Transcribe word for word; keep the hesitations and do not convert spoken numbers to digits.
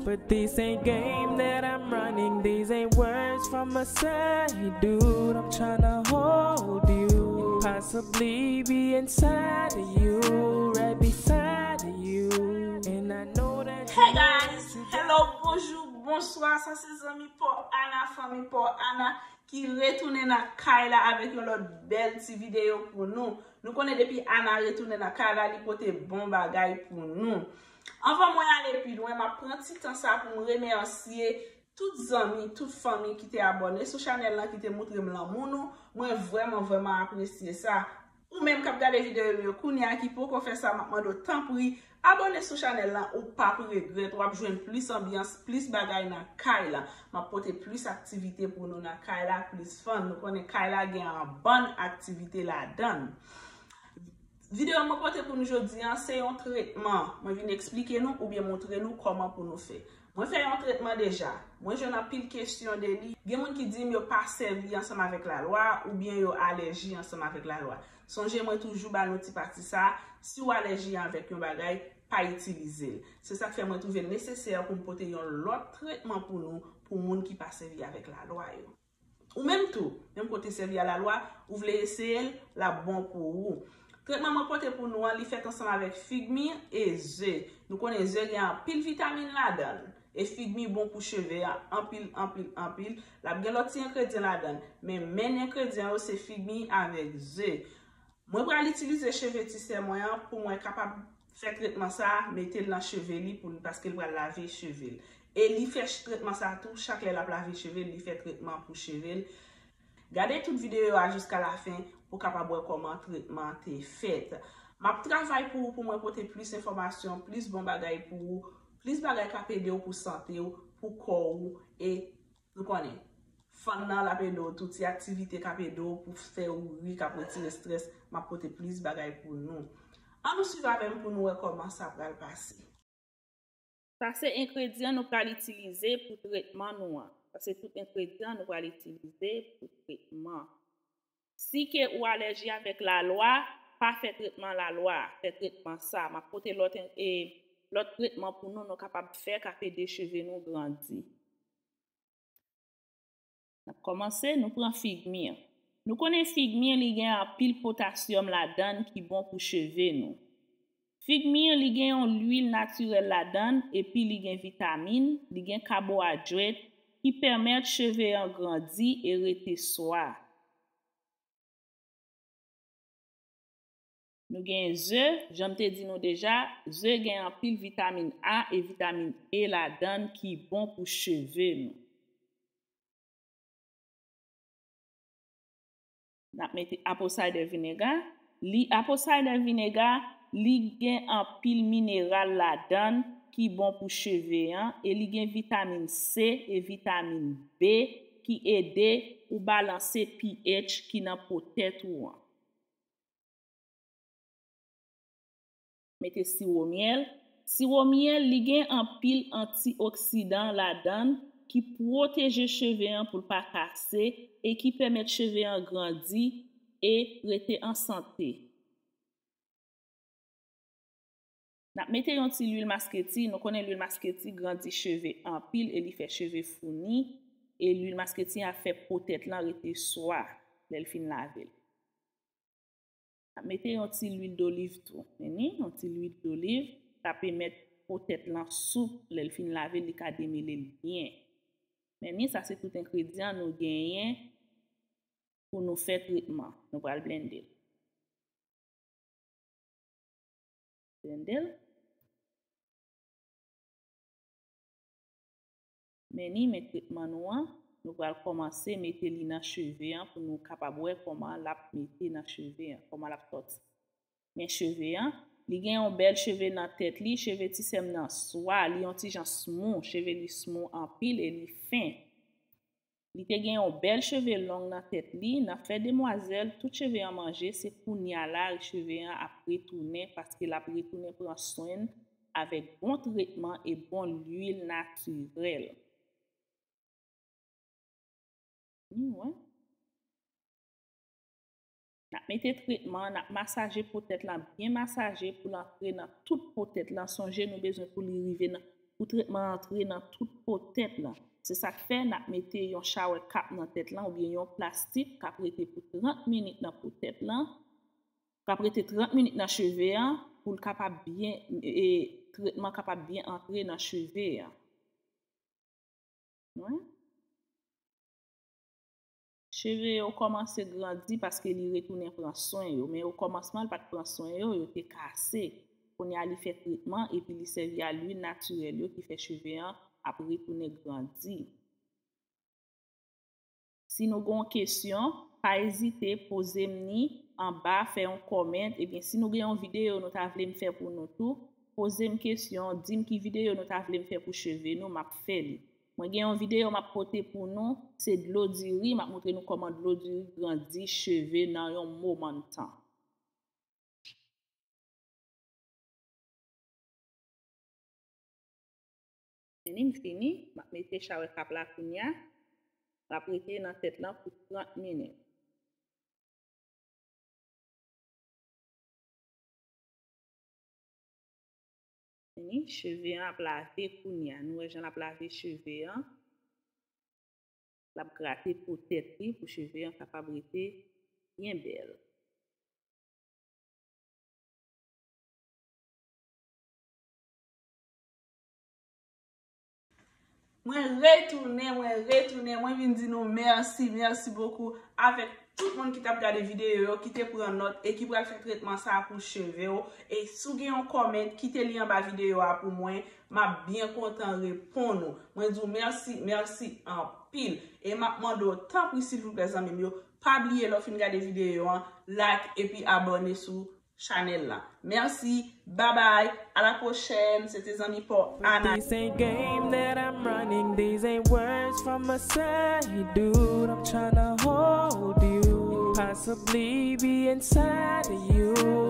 But this ain't game that I'm running, these ain't words from a side dude. I'm tryna hold you, possibly be inside of you, right beside of you. And I know that Hey guys, hello, bonjou, bonswa, sa se zanmi Paw Ana, fanmi Paw Ana ki retounen nan kay la avèk yon lòt bèl ti videyo pou nou. Nou konnen depi Ana retounen nan kay la, li pote bon bagay pou nou. Anvan mwen ale pi lwen, m ap pran ti tan sa pou m remèsye tout zanmi, tout fanmi ki te abòne sou chanèl lan, ki te moutre m lanmou nou. Mwen vrèman, vrèman apresye sa. Ou menm k ap gade videyo m yo kounye a ki poko fè sa, m ap mande w tanpri, abòne sou chanèl lan, ou p ap regrèt, w ap jwenn plis anbyans, plis bagay nan kay la. M ap pote plis aktivite pou nou nan kay la, plis fun. Nou konnen kay la gen yon bann aktivite ladan l. Videyo mwen pote pou nou jodi a, se yon tretman. Mwen vin eksplike nou oubyen montre nou kòman pou nou fè. Mwen fè yon tretman deja. Mwen jwenn anpil kesyon de li. Gen moun ki di m yo pa sèvi ansanm avèk lalwa oubyen yo alèji ansanm avèk lalwa. Sonje mwen toujou ba nou ti pati sa, si w alèji avèk yon bagay, pa itilize l. Se sa k fè mwen twouve l nesesè pou m pote yon lòt tretman pou nou, pou moun ki pa sèvi avèk lalwa yo. Ou menm tou, menm ke w te sèvi a lalwa, ou vle eseye l, l ap bon pou ou. Tretman mwen pote pou nou an, li fèt ansanm avèk figmi e ze. Nou konnen ze gen anpil vitamin ladan l. E figmi bon pou cheve a, anpil, anpil, anpil. L ap gen lòt ti engredyan ladan l. Men, men engredyan yo se figmi avèk ze. Mwen pral itilize cheve ti sè mwen an pou mwen kapab fè tretman sa a, mete l nan cheve li pou li, paske l pral lave cheve l. E li fè ch-, tretman sa a tou, chak lè l ap lave cheve l, li fè tretman pou cheve l. Gade tout videyo a jiska lafen pou w kapab wè kòman tretman an te fèt. M ap travay pou ou, pou mwen pote plis enfòmasyon, plis bon bagay pou ou, plis bagay k ap ede w pou sante w, pou kò w, e nou konnen, fun nan l ap ede w tou, ti aktivite k ap ede w pou fè w ri, k ap retire estrès, m ap pote plis bagay pou nou. Ann nou swiv avè m pou nou wè kòman sa pral pase. Sa se engredyan nou pral itilize pou tretman nou an. Sa se tout engredyan nou pral itilize pou tretman. Si ke ou alèji avèk lalwa, pa fè tretman lalwa, fè tretman sa. M ap pote lòt, e, lòt tretman pou nou, nou kapab fè, k ap ede cheve nou grandi. N ap kòmanse, nou pran figmi an. Nou konnen figmi an, li gen anpil potasyòm ladan l ki bon pou cheve nou. Figmi an, li gen yon lwil natirèl ladan l, epi li gen vitamin, li gen kabohidrat ki pèmèt cheve an grandi e rete swa. Nou gen ze, jan m te di nou deja, ze gen anpil vitamin A e vitamin E ladan l ki bon pou cheve nou. N ap mete apple cider vinegar. Li, apple cider vinegar, li gen anpil mineral ladan l ki bon pou cheve an, e li gen vitamin C e vitamin B ki ede ou balanse pH ki nan po tèt ou an. Mete siwo myèl. Siwo myèl, li gen anpil antioksidan ladan l ki pwoteje cheve an pou l pa kase e ki pèmèt cheve an grandi e rete an sante. N ap mete yon ti lwil masketi. Nou konnen lwil masketi grandi cheve anpil e li fè cheve founi. E lwil masketi a fè po tèt lan rete swa lè l fin lave l. N ap mete yon ti lwil doliv tou. Men ni, yon ti lwil doliv ka pèmèt po tèt lan soup lè l fin lave l, li ka demele l byen. Men ni, sa se tout engredyan nou genyen pou nou fè tretman. Nou pral blende l. Blende l. Men ni, men tretman nou an, nou pral kòmanse mete li nan cheve an pou nou kapab wè kòman l ap mete nan cheve an, kòman l ap sòti. Men cheve an, li gen yon bèl cheve nan tèt li, cheve ti sè m nan swa, li yon ti jan smooth, cheve li smooth anpil e li fen. Li te gen yon bèl cheve long nan tèt li, nan fè demwazèl, tout cheve an manje, se kounye a la cheve an ap retounen, paske l ap retounen pran swen l avèk bon tretman e bon lwil natirèl. Ni wè. N ap mete tretman an, n ap masaje po tèt lan, byen masaje pou l antre nan tout po tèt lan. Sonje, nou bezwen pou li rive nan pou tretman an antre nan tout po tèt lan. Se sa k fè n ap mete yon chawè k ap nan tèt lan oubyen yon plastik k ap rete pou trant minit nan po tèt lan, k ap rete trant minit nan cheve an pou l kapab byen, e, tretman kapab byen antre nan cheve an. Wi. Cheve yo kòmanse grandi paske li retounen pran swen yo, men okòmansman l pa t pran swen yo, yo te kase. Kounye a li fè tretman epi li sèvi a lwil natirèl yo ki fè cheve an ap retounen grandi. Si nou gen yon kesyon, pa ezite poze m ni anba, fè yon kòmant, ebyen si nou gen yon videyo nou ta vle m fè pou nou tou, poze m kesyon, di m ki videyo nou ta vle m fè pou cheve nou, m ap fè li. Mwen gen yon videyo m ap pote pou nou, se dlo diri, m ap montre nou kòman dlo diri grandi cheve nan yon moman tan. Fini, m fini, m ap mete chawè k ap la kounye a, l ap rete nan tèt lan pou trant minit. Fini, cheve an ap lave kounye a. Nou wè jan l ap lave cheve an. L ap grate po tèt li pou cheve an kapab rete byen bèl. Mwen retounen, mwen retounen, mwen vin di nou mèsi, mèsi bokou avèk tout moun ki t ap gade videyo yo, ki te pran nòt e ki pral fè tretman sa a pou cheve w. E si w gen yon kòmant, kite li anba videyo a pou mwen, m ap byen kontan reponn ou. Mwen di w mèsi, mèsi anpil. E m ap mande w, tanpri silvouplè zanmi m yo, pa bliye lè w fin gade videyo an, like epi abòne sou chanèl la. Mèsi, babay, a la pwochèn, se te zanmi pa w Ana. This ain't game that I'm running, these ain't words from a side dude. I'm tryna hold you, possibly be inside of you.